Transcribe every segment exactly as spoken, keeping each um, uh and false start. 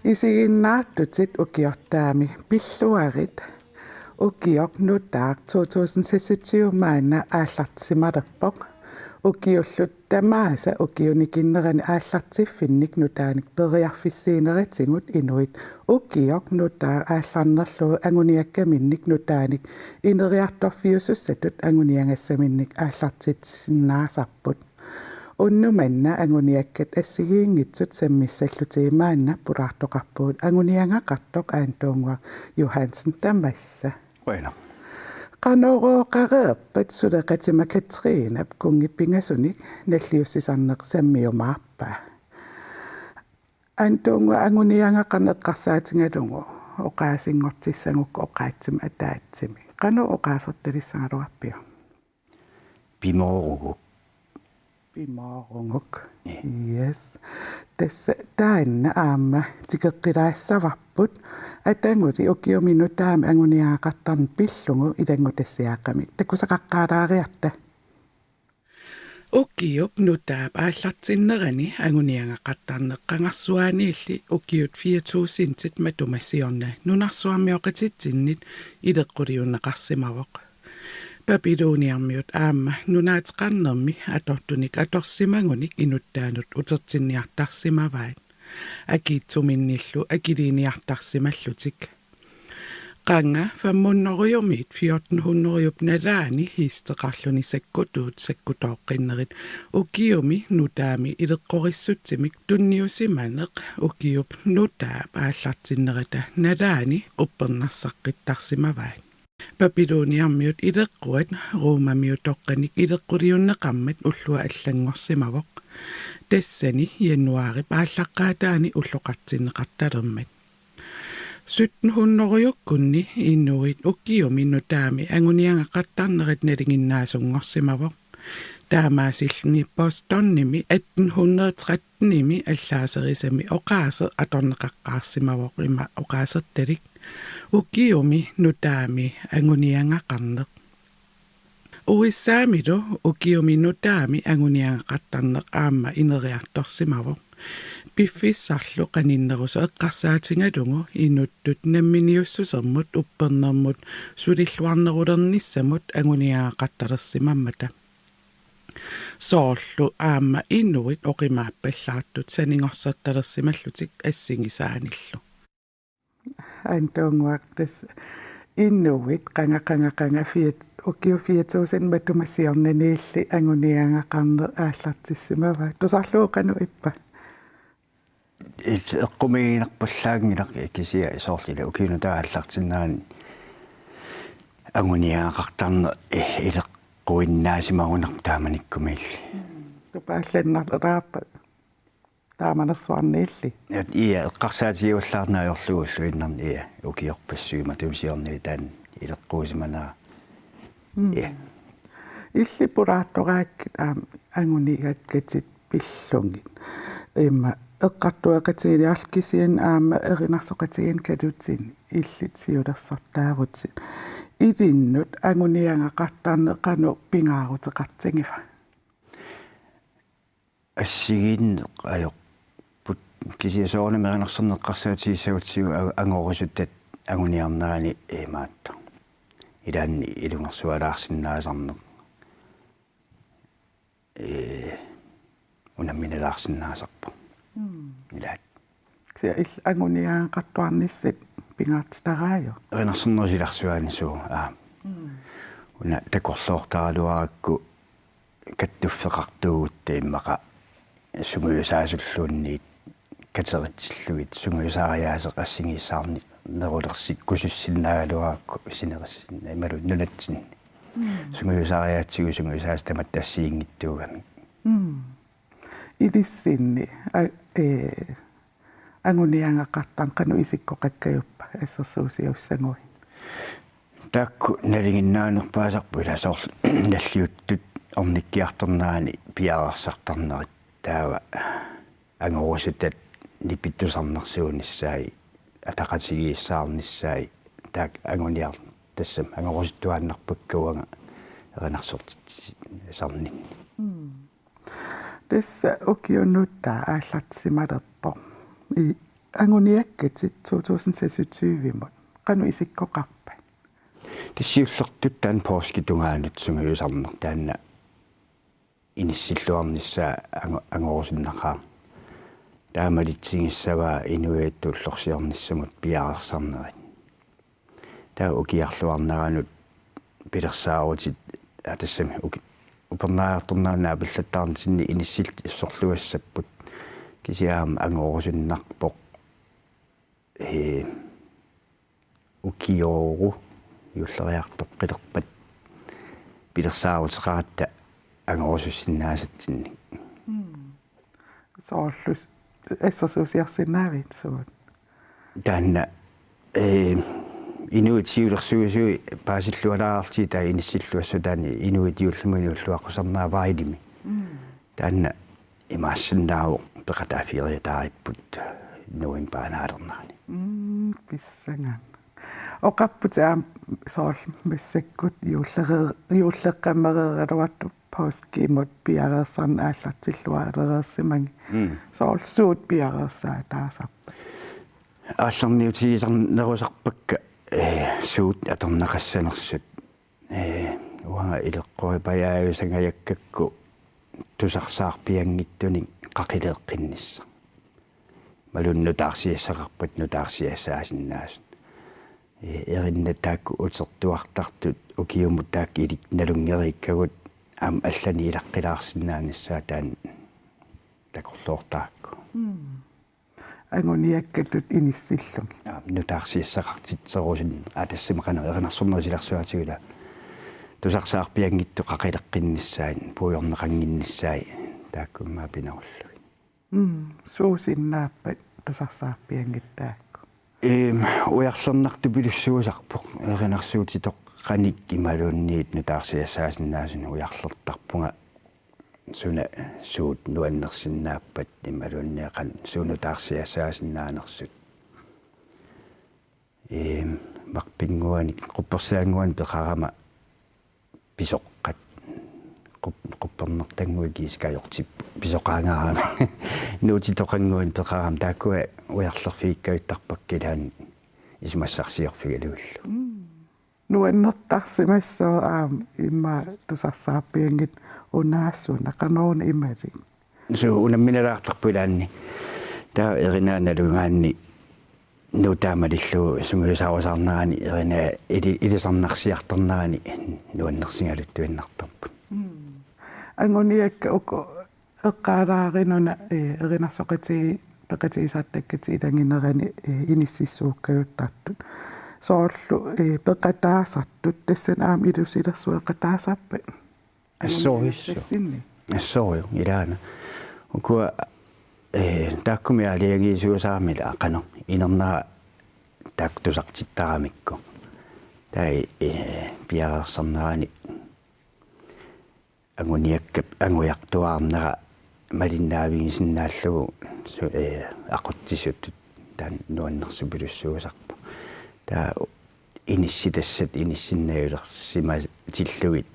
Isiginnaartutit ukiortaami pilluarit. Ukioq nutaaq to tusind seksogtyve maanna aallartissimalerpoq. Ukiullu tamaasa ukiunikinnerani aallartiffinnik nutaanik periarfissiinerisigut inuit ukioq nutaaq aallarnerlugu anguniakkaminnik nutaanik ineriartorfiusussatut anguniagassaminnik aallartissinnaasarput. Unnuk manna anguniakkat assigiinngitsut sammissallutigit maanna pulaartoqarpugut anguniagaqartoq Aamtuunnguaq Johansen tamassa. Qujanaq. Qanorooqareerpat suleqatima Katrinap kunngipingasunik nalliussisarneq sammiumaarpa? Aamtuunnguaq, anguniagaqarneq eqqarsaatigalugu oqaasinngortissagukku oqaatsimi ataatsimi. Qanoq oqaasertalissagaluarpiuk? Pimooruguk. Pimooruguk. Ja. Yes. Tassa taanna aamma tikeqqilaassavarput. Ataguli ukiumi nutaami anguniagaqartarneq pillugu ilanngutassiaaqqamik. Takusaqaqqaalaariarta. Ukiup nutaap aallartinnerani anguniagaqartarneq qangarsuaaniilli ukiut fire tusindit matuma siorna nunarsuarmioqatitsinnit ileqquliunneqarsimavoq. Babyloniarmiut aamma nunaateqarnermi atortunik atorsimagunik inuttaanut utertinniartarsimavaat. Akiitsuminnillu akiliiniartarsimallutik. Qanga femhundredejumiit fjortenhundredejup nalaani hiisteqarluni sakkutuut sakkutooqqinnerit ukiumi nutaami ileqqorissutsimik tunniusimaneq ukiup nutaap aallartinnerata nalaani uppernarsaqqittarsimavaat. Babyloniarmiut ileqquat Romamiutoqqanik ileqquliunneqarmat ullua allanngorsimavoq. Tassani januaarip aallaqqaataani ulloqartinneqartalermat. Syttenhundredekkunni inuit ukiumi nutaami anguniagaqartarnerat nalinginnaasunngorsimavoq. Taamaasilluni Bostonimi atten hundrede tretten-imi allaaserisami oqaaseq atorneqaqqaarsimavoq, ima oqaasertalik: Ukiumi nutaami anguniagaqarneq. U S A-milu ukiumi nutaami anguniagaqartarneq aamma ineriartorsimavoq. Piffissarlu qaninnerusoq eqqarsaatigalugu inuttut namminiussusermut uppernermut sulilluarnerulernissamut anguniagaqartalersimammata. Soorlu aamma inuit oqimaappallaartut sanigorsertalersimallutik assigisaanillu. Aamtuunnguaq, tassa inuit qanga, qanga, qanga fire, ukiut fire tusind matuma siornaniilli anguniagaqarneq aallartissimavaat. Tusarlugu qanoq ippa? Is-, eqqumiiginarpallaanngilaq, kisianni soorlu ilaa ukiut nutaat aallartinnerani anguniagaqartarneq i-, ileqquinnaasimagunarpoq taamanikkumiilli. Tupaallannarlaarpa taamanersuarniilli? At ia, eqqarsaatigivallaarneq ajorlugullu innarni, ia, ukiorpassuit matuma siornani taanna ileqquisimanera. Mm. Ia. Illit pulaartoraakkit aamma anguniakkatit pillugit. Imma eqqartueqatigiinniarlugu kisianni aamma erinarsoqatigiinniarlutit illit siulersortaavutit. Ilinnut anguniagaqartarneq qanoq pingaaruteqartigiva? Assigiinneq ajorput, kisianni soorunami erinarsorneq eqqarsaatigissagutsigu a-, angorusuttat anguniarnerani imaattoq. Ilaanni ilungersualaarsinnaasarneq. Ee, unamminalaarsinnaasarpoq. Mm. Ilaat. Kisianni il-, anguniagaqartuarnissat pingaartitaraajuk? Erinarsornerup silarsuani suu, aa. Mm. Una takorloortaraluarakku kattuffeqartuugutta immaqa sungiusaasulluunniit kateritsillugit sungiusaariaaseq assigiissaarnerulersikkusussinnaagaluarakku sinerissinnaagaluarluni nunatsinni. Mm. Sungiusaariaatsigut sungiusaasoq tamatta assigiinngitsuugamik. Mm. Ilissinni, a-, ee, anguniagaqartarneq qanoq isikkoqakkajuppa assersuusiussaguit? Taakku nalinginnaanerpaasarput ilaa soorlu nalliuttut ornikkiartornerani piareersartarnerit taava angorusutat nipitusarnersuunissaat, ataqatigiissaarnissaat, taakku anguniar-, tassami angorusuttuaannarpakka uanga erinarsortitsisarninni. Mm. Tassa ukiunut aallartissimalerpoq. I anguniakkatit to tusind seksogtyve-mut. Qanoq isikkoqarpat? Tassa siullertut taanna poorskip tungaanut sungiusarneq taanna inissilluarnissaa ango-, angorusunnaqaaq. Taamaalillutigissavaa inuiattut ullorsiornissamut piareersarnerit. Taava ukiarluarneranut pilersaarutit, aa, tassami uki-, upernaajartornerani naapillattaarnitinni inissilluassapput, kisianni aamma angorusunnarpoq. Ee, ukiooru juulleriartoqqilerpat pilersaaruteqaratta angorusussinnaasatsinnik. Mm. Soorlu s-, assersuusiorsinnaavit suut? Taanna, ee, inuit siulersuisui paasillualaarlutik taava inissilluassutaanni inuit juullimut inuulluaqqusernaavaat ilimi. Mm. Taanna imaassinnaavoq peqataaffigiumaaripput novembarip anaalernerani. Mm, pissanganaq. Oqarputit aamma soorlu massakkut juulleree-, juulleqqammereeraluartoq poorskimut piareersarneq aallartilluareersimagit. Mm. Soorlu suut piareersaataasarpat? Aallarniutigisarnerusarpakka, ee, suut atorneqassanersut. Ee, uanga ileqqoripajaajussangajakkakku tusarsaarpianngitsunik qaqileeqqinnissaq. Imaluunniit nutaarsiassaqarpat nutaarsiassaasinnaasut. Ee, erinnat taakku utertuartartut ukiumut taakku ilikka nalunngeriikkagut aamma allanik ilaqqilaarsinnaanissaat taanna takorloortarpakka. Mm. Anguniakkatut inissillugit. Aap, nutaarsiassaqartitserusunneq, aa, tassami qanoq erinarsornerup silarsuaatigut ilaa. Tusarsaarpianngitsut qaqileqqinnissaat, puigorneqannginnissaat, taakku immaqa pinarullugit. Mm, suusinnaappat tusarsaarpianngitsut taakku? Eem, ujarlernartupilussuusarpoq, erinarsuutitoqqanik imaluunniit nutaarsiassaasinnaasunik ujarlertarpunga suna suut nuannersinnaappat imaluunniit qanoq suut nutaarsiassaasinnaanersut. Eem, marpinnguanik, quppersaannguanik peqarama pisoqqat, qup-, quppernertannguit kiisikajortip pisoqaangaarami. Nuutitoqannguanik peqarama taakkua ujarlerfigikkajuttarpakka ilaanni isumassarsiorfigalugillu. Mm. Nuannertarsimassooq aamma immaqa tusarsaarpianngitsoq una suna qanoruna imalik. Suu, unamminalaartarpoq ilaanni. Taava erinaannalugaanni nutaaq malillugu sungiusaarusaarnerani erinaa ili-, ilisarnarsiartornerani nuannersigaluttuinnartarput. Mm. Anguniakkat uku eqqaalaarinuna, ee, erinarsoqatigiit peqatigisartakkatit ilaginerani, ee, inississuukkajuttartut. Soorlu, ee, peqataasartut, tassani aamma ilusilersueqataasarpat? Assoriussuu. Anguniagassassinni. Assoriu, ilaana. Ukua, ee, taakkumi aalajangiisuusarami ilaa qanoq inernera taakku tusartittaramikku. Taava, ee, piareersarnerani anguniakkap angujartuaarnera malinnaavigisinnaallugu su-, ee, aqutsisutut taanna nuannersupilussuusarpoq. Taava inissitassat inissinnajulersimatillugit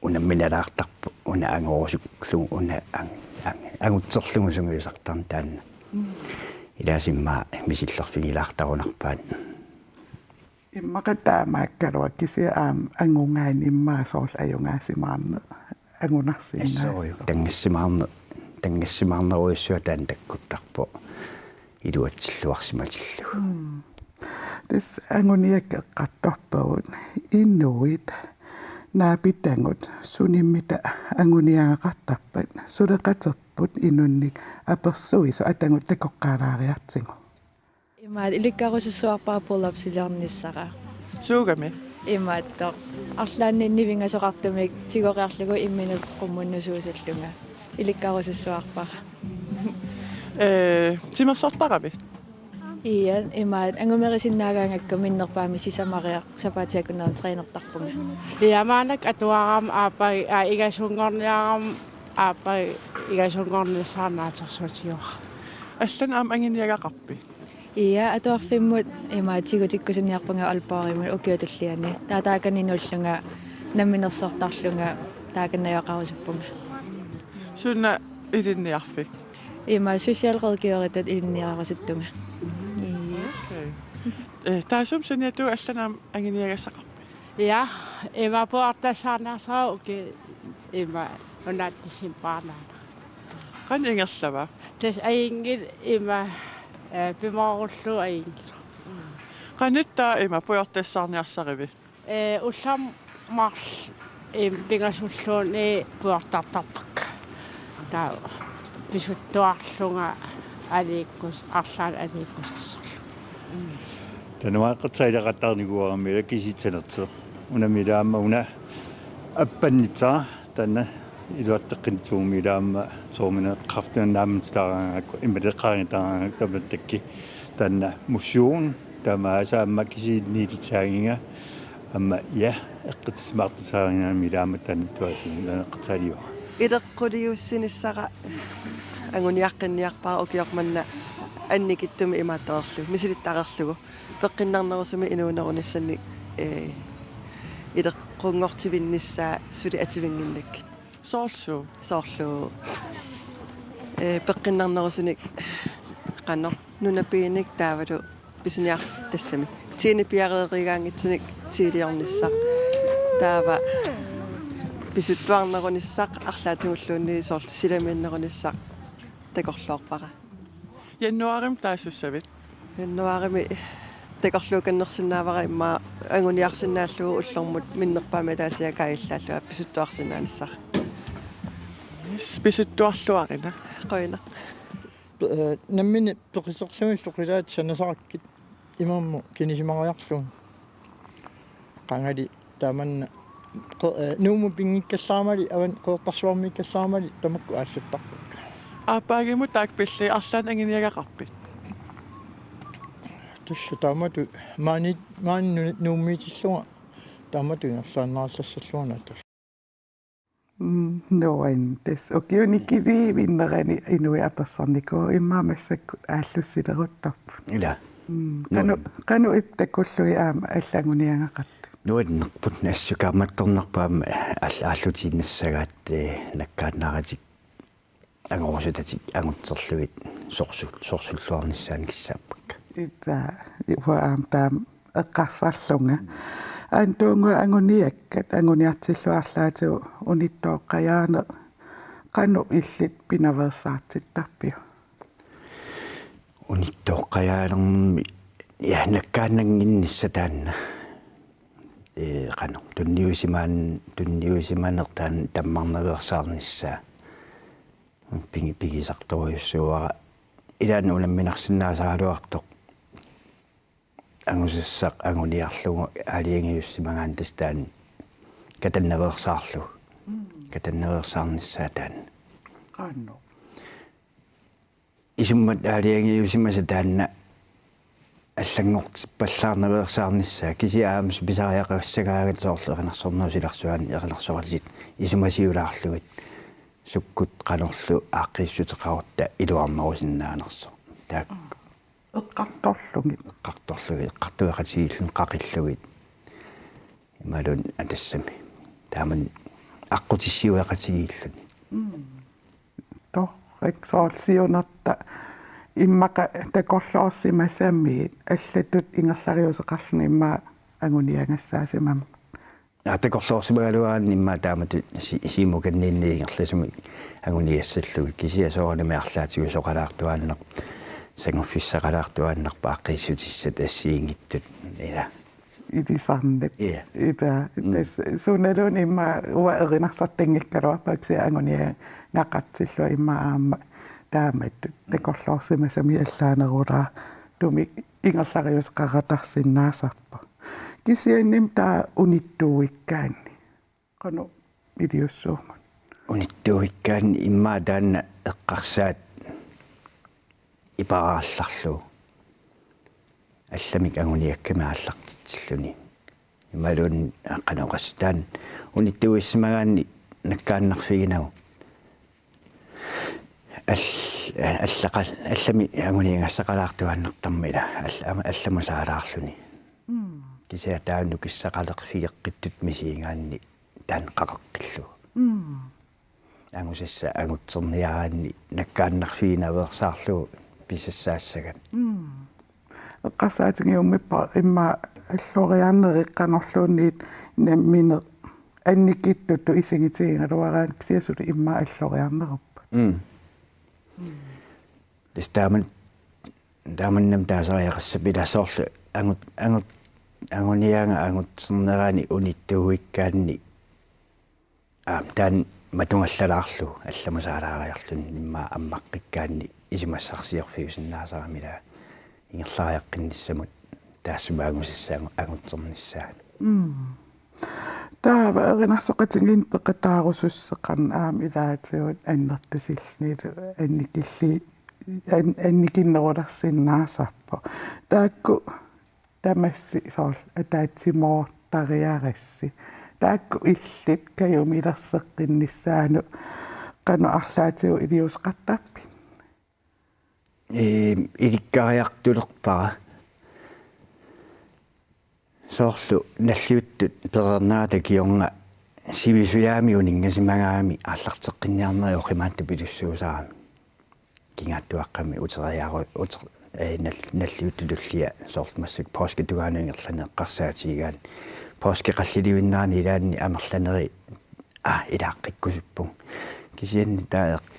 unamminalaartarpoq una angorusullugu una ang-, ang-, angutserlugu sungiusartarneq taanna. Mm. Ilaasa immaqa misillerfigilaartarunarpaat. Immaqa taamaakkaluarpoq kisianni aamma angugaanni immaqa soorlu ajugaasimaarneq angunarsinnaasoq. Assorujuk. Tanngassimaarne-, tanngassimaarnerujussuaq taanna takkuttarpoq iluatsilluarsimatillugu. Mm. Tassa anguniakkat eqqartorpagut inuit naapitagut sunimmita anguniagaqartarpat suleqaterput inunnik apersuisoq atagu takoqqaalaariartigu. Imaat ilikkarusussuarpara pull-upsiliornissara. Suugami? Imaattoq. Arlaanni nivingasoqartumik tigoriarlugu imminut qummunnusuusullunga. Ilikkarusussuarpara. Ee, timersortarami? Ia, imaat angumerisinnaagaangakku minnerpaamik sisamariaq sapaatip akunnerani trænertarpunga. Ia, maannakkut atuarama aappaa, aa, igasunngorniarama Aappaa igasunngornissaa naatersuutigaara. Allanut aamma anguniagaqarpit? Ia, atuarfimmut ima tigutikkusunniarpunga Aalborgimut ukiup tulliani. Taava taakani nuullunga namminersortarlunga taakani najugaqarusuppunga. Suna ilinniarfik? Ima socialrådgiveritut ilinniarusuttunga. Yes. Okay. Eh, taassuma saniatigut allanut aamma anguniagassaqarpit? Ja, ima puiortassaarniarsara ukiut ima una decembarip aana. Qanoq ingerlava? Tassa ajunngilaq ima, eh, pimoorullugu ajunngilaq. Qanoq taava ima puiortassaarniarsarivit? Eh, ullut marluk, eh, pingasulluunniit puiortartarpakka. Taava pisuttuarlunga aliikkus-, arlaannik aliikkusersorlunga. Taanna eqqarsaat ilaqattaarnikuugaluarami ila kisitsinertik. Unami ila aamma una appannitsaa taanna iluatseqqinnitsuugumi ila aamma soorunami kræftinik naammassitaaraangakku immaleqaangitaaraangakku tamattakki taanna motion tamaasa aamma kisianni ilitsaanginga aamma ia eqqissisimaartussaagaluarami ila aamma taanna tuasunga eqqarsaaliuara. Ileqquliussinissara anguniaqqinniarpara ukioq manna annikitsumik imaattoreerlugu misilittareerlugu peqqinnarnerusumik inuunerunissannik, eh, ileqqunngortivinnissaa suli atuinnginnakkit. Soorlu suu? Soorlu, eh, peqqinnarnerusunik qanoq nunapiinik taavalu pisiniar-, tassami tiini piareerigaanngitsunik tiiliornissaq. Taava pisuttuarnerunissaq arlaatigulluunniit soorlu silamiinnerunissaq takorloorpara. Januaarimi taassussavit? Januaarimi takorluukannersinnaavara immaqa anguniarsinnaallugu ullormut minnerpaamik ataasiakkaat illaallugu pisuttuarsinnaanissara. Yes, pisuttuarluarina. Qujanaq. Pe-, eh, nammineq peqqiserlugit soqilaat sanasarakkit imermut kinisimariarlugu. Qangali tamanna qe-, eh, Nuummut pinngikkallaramali avannaarsuarmiikkallaramali tamakku aallattarpakka. Aappaagumut taakku pillugit arlaannik anguniagaqarpit? Tassa taamatut maani, maani nu-, Nuummiitillunga taamatut ingerlaannarallassallugu naatsorsuuvoq. Mm, nuann-, tassa ukiuni kisianni vinnerani inuit apersornikuupput immaqa massakkut aallussileruttorput. Ila. Mm, qanoq, qanoq ippa takullugit aamma allat anguniagaqartut? Nuannerput, assut kaammattornarpoq aamma aall-, aallutiinnassagaat, eh, nakkaannaratik angorusutatik angutserlugit sorsu-, sorsulluarnissaannik kissaappakka. Ila, uanga aamma taama eqqarsarlunga. Antuungu anguniakkat, anguniartilluarlaatigut unittooqqajaaneq qanoq illit pinaveersaartittarpiuk? Unittooqqajaanermi, ja, nakkaannannginnissaq taanna. Ee, qanoq, tunniusimaan-, tunniusimaneq taanna tammarnaveersaarnissaa. Pigi-, pigisartorujussuuara. Ilaanni unamminarsinnaasaraluartoq. Angusassaq anguniarlugu aalajangiussimagaanni tassa taanna katannaveersaarlugu. Mm. Katannaveersaarnissaa taanna. Qanoq? Isummat aalajangiusimasat taanna allanngortippallaarnaveersaarnissaa kisianni aamma pisariaqassagaangat soorlu erinarsornerup silarsuaani erinarsorallit isumasiulaarlugit sukkut qanorlu aaqqiissuteqarutta iluarnerusinnaanersoq. Taakku. Eqqartorlugit. Eqqartorlugit, eqqartueqatigiilluni qaqillugit. Imaluunniit atassami. Taamani aqqutissiueqatigiilluni. Mm. Torrak, soorlu siunertaq immaqa takorloorsimasamiit allatut ingerlariuseqarluni immaqa anguniagassaasimammat. Aa, takorloorsimagaluaraanni immaqa taamatut si-, Siimukanniinni ingerlasumik anguniassallugit kisianni soorunami arlaatigut soqalaartuaannarpoq, sanguffissaqalaartuaannarpoq aaqqiissutissat assigiinngitsut ila. Ilisarnat. Ja. Ila, mm, tassa sunaluunniit immaqa uanga erinarsortanngikkaluarpara kisianni anguniagaqartillunga immaqa aamma taamatut takorloorsimasamiit allaanerulaartumik ingerlariuseqaratarsinnaasarpoq. Kisiannimi taava unittuuikkaanni. Qanoq iliussuummat? Unittuuikkaanni immaqa taanna eqqarsaat iparaarlarlugu. Allamik anguniakkamik aallartitsilluni. Imaluunniit qanoq oqassaanga taanna unittuuissimagaanni nakkaannarfiginagu. All-, allaqa-, allami anguniagassaqalaartuaannartarmat ila all-, am-, allamut saalaarluni. Mm. Kisianni taanna nukissaqalerfigeqqittut misigigaanni taanna qaqeqqillugu. Mm. Angusassat angutserniaraanni nakkaannarfiginaveersaarlugu pisassaassagat. Mm. Eqqarsaatigiummiippa immaqa alloriarnerit qanorluunniit nammineq annikittutut isigitigigaluaraanni kisianni suli immaqa alloriarneruppat. Mm. Tassa taaman-, taamannami taasariaqassappat ila soorlu angut-, angut-, anguniagaq angutsernerani unittuuikkaanni. Aam, taanna matungallalaarlugu allamut saalaariarluni immaqa ammaqqikkaanni isumassarsiorfiusinnaasarami ila ingerlariaqqinnissamut taassuma angusassat angu-, angutsernissaanut. Mm. Taava erinarsoqatigiinneq peqataarusussaaq qanoq aamma ilaatigut annertusillunilu annikilli-, an-, annikinnerulersinnaasarpoq. Taakku tamassi soorlu ataatsimoortariarassi. Taakku illit kajumilerseqqinnissaannut qanoq arlaatigut iliuuseqartarpit? Ee, ilikkariartulerpara. Soorlu nalliuttut pereernerata kingorna sivisujaamik uninngasimagaangami aallarteqqinniarnerit oqimaatsupilussuusarami. Kingaattuaqqamik uteriaru-, uter-, ee, nal-, nalliuttut tullia soorlu massakkut poorskip tungaanut ingerlaneq eqqarsaatigigaanni poorskip qallilivinnerani ilaanni amerlanerit, aa, ilaaqqikkusuppunga. Kisianni taava eq-,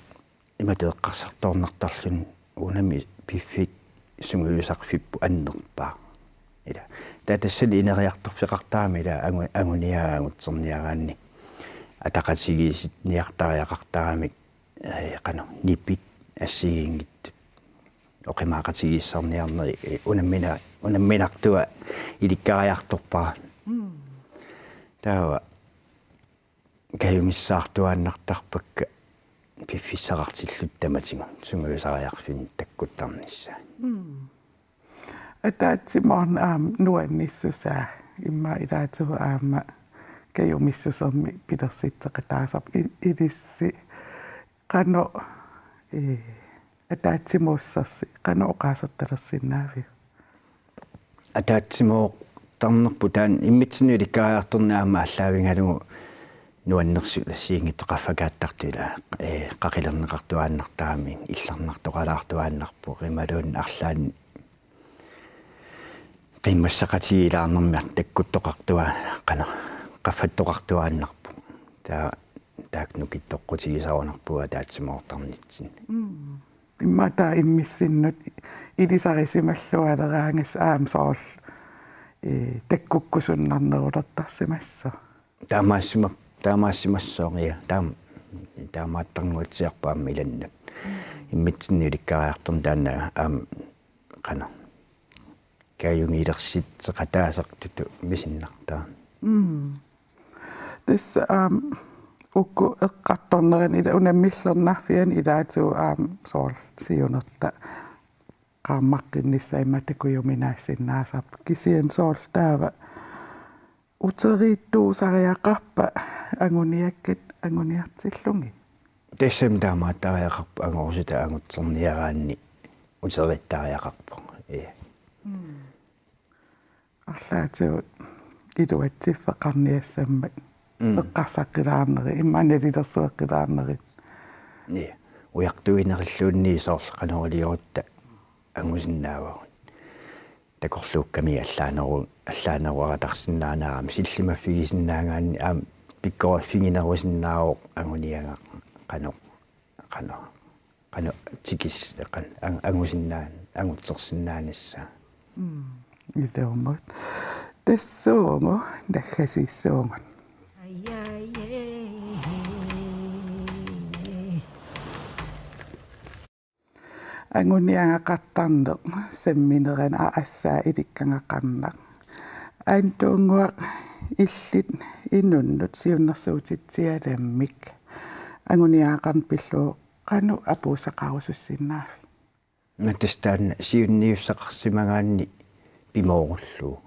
imatut eqqarsartoornartarluni unami piffissaq sungiusarfipput annerpaaq. Ila. Taava tassani ineriartorfeqartarami ila angu-, anguniagaq angutserniaraanni ataqatigiissinniartariaqartaramik, ee, qanoq nipit assigiinngitsut. Oqimaaqatigiissarniarneri, ee, unammina-, unamminartua ilikkariartorpara. Mm. Taava kajumissaartuaannartarpakka piffissaqartilluta tamatigut sungiusariarfinni takkuttarnissaat. Mm. Ataatsimoorneq aamma nuannissusaa immaqa ilaatigut aamma kajumissusermik pilersitseqataasarpoq i-, ilissi qanoq, ee, ataatsimuussersi qanoq oqaasertalersinnaaviuk? Ataatsimoortarnerput taanna immitsinnut ilikkariartorneq aamma aallaavigalugu nuannersut assigiinngitsut qaffakaattartut ila, ee, qaqilerneqartuaannartarami illarnartoqalaartuaannarpoq imaluunniit arlaanni qiimmassaqatigiilaarnermi takkuttoqartua-, qanoq, qaffattoqartuaannarpoq. Taava taakku nukittoqqutigisarunarpugut ataatsimoortarnitsinni. Mm. Immaqa taava immissinnut ilisarisimallualeraangassi aamma soorlu, ee, takkukkusunnarnerulertarsimassaaq. Taamaassima-, taamaassimassaaq, ja, taam-, taamaattarnguatsiarpoq aamma ilannut. Immitsinnut ilikkariartorneq taanna aamma qanoq kajumilersitseqataasartutut misinnartarami. Mm. Tassa aamma uku eqqartornerani ila unammillernarfiani ilaatigut aamma soorlu siunertaqarmaqqinnissaa immaqa takujuminaassinnaasarput kisianni soorlu taava uteriittuusariaqarpa anguniakkat anguniartillugit? Tassami taamaattariaqarpoq angorusutaq angutserniaraanni uteriittariaqarpoq. Ee. Mm. Arlaatigut iluatsiffeqarniassammat. Mm. Eqqarsaqqilaarnerit, immaqa nalilersueqqilaarnerit. Ee. Ujartuinerilluunniit soorlu qanoq iliorutta angusinnaavagut. Takorluukkami allaaneru-, allaaneruaratarsinnaanera aamma sillimaffigisinnaagaanni aamma pikkoriffiginerusinnaavoq anguniagaq qanoq, qanoq, qanoq tikis-, qan-, ang-, angusinnaan-, angutsersinnaanissaa. Mm, ilumut. Tassuugu naggasiissuugut. Anguniagaqartarneq samminerani aassaa ilikkagaqarnaq. Antuunnguaq illit inunnut siunnersuutitsialammik. Anguniagaqarneq pillugu qanoq apuussaqarusussinnaavit? Natastan siunniussaqarsimagaanni pimoorullugu.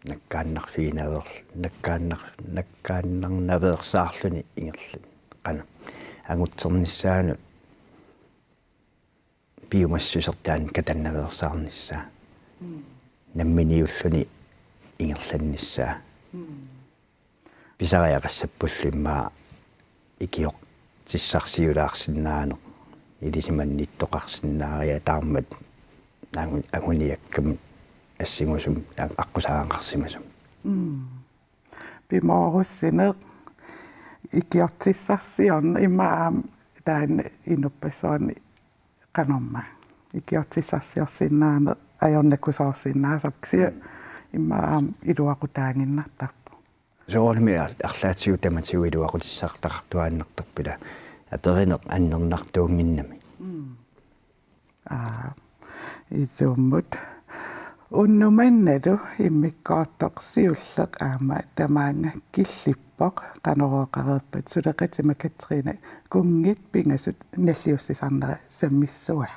Nakkaannarfiginaveer-, nakkaannar-, nakkaannarnaveersaarluni ingerlani. Qanoq. Angutsernissaanut piumassusertaan katannaveersaarnissaa. Namminiulluni ingerlannissaa. Pisariaqassappullu immaqa ikiortissarsiulaarsinnaaneq, ilisimanniittoqarsinnaariartaarmat angu-, anguniakkamut assingusumik aqqusaagaqarsimasumik. Pimoorussineq ikiortissarsiorneq immaqa aamma taanna inuppassuarni qanormaa. Ikiortissarsiorsinnaaneq ajornakusoorsinnaasarpoq kisianni immaqa aamma iluaqutaaginnartarpoq. Soorunami ar-, arlaatigut tamatigut iluaqutissartaqartuaannartarput ila aperineq annernartuunnginnami. Aa, isummut. Unnuk mannalu immikkoortoq siulleq aamma tamaanga killippoq, Qanorooqareerpat suleqatima Katrine, kunngit pingasut nalliussisarnera sammissuaq.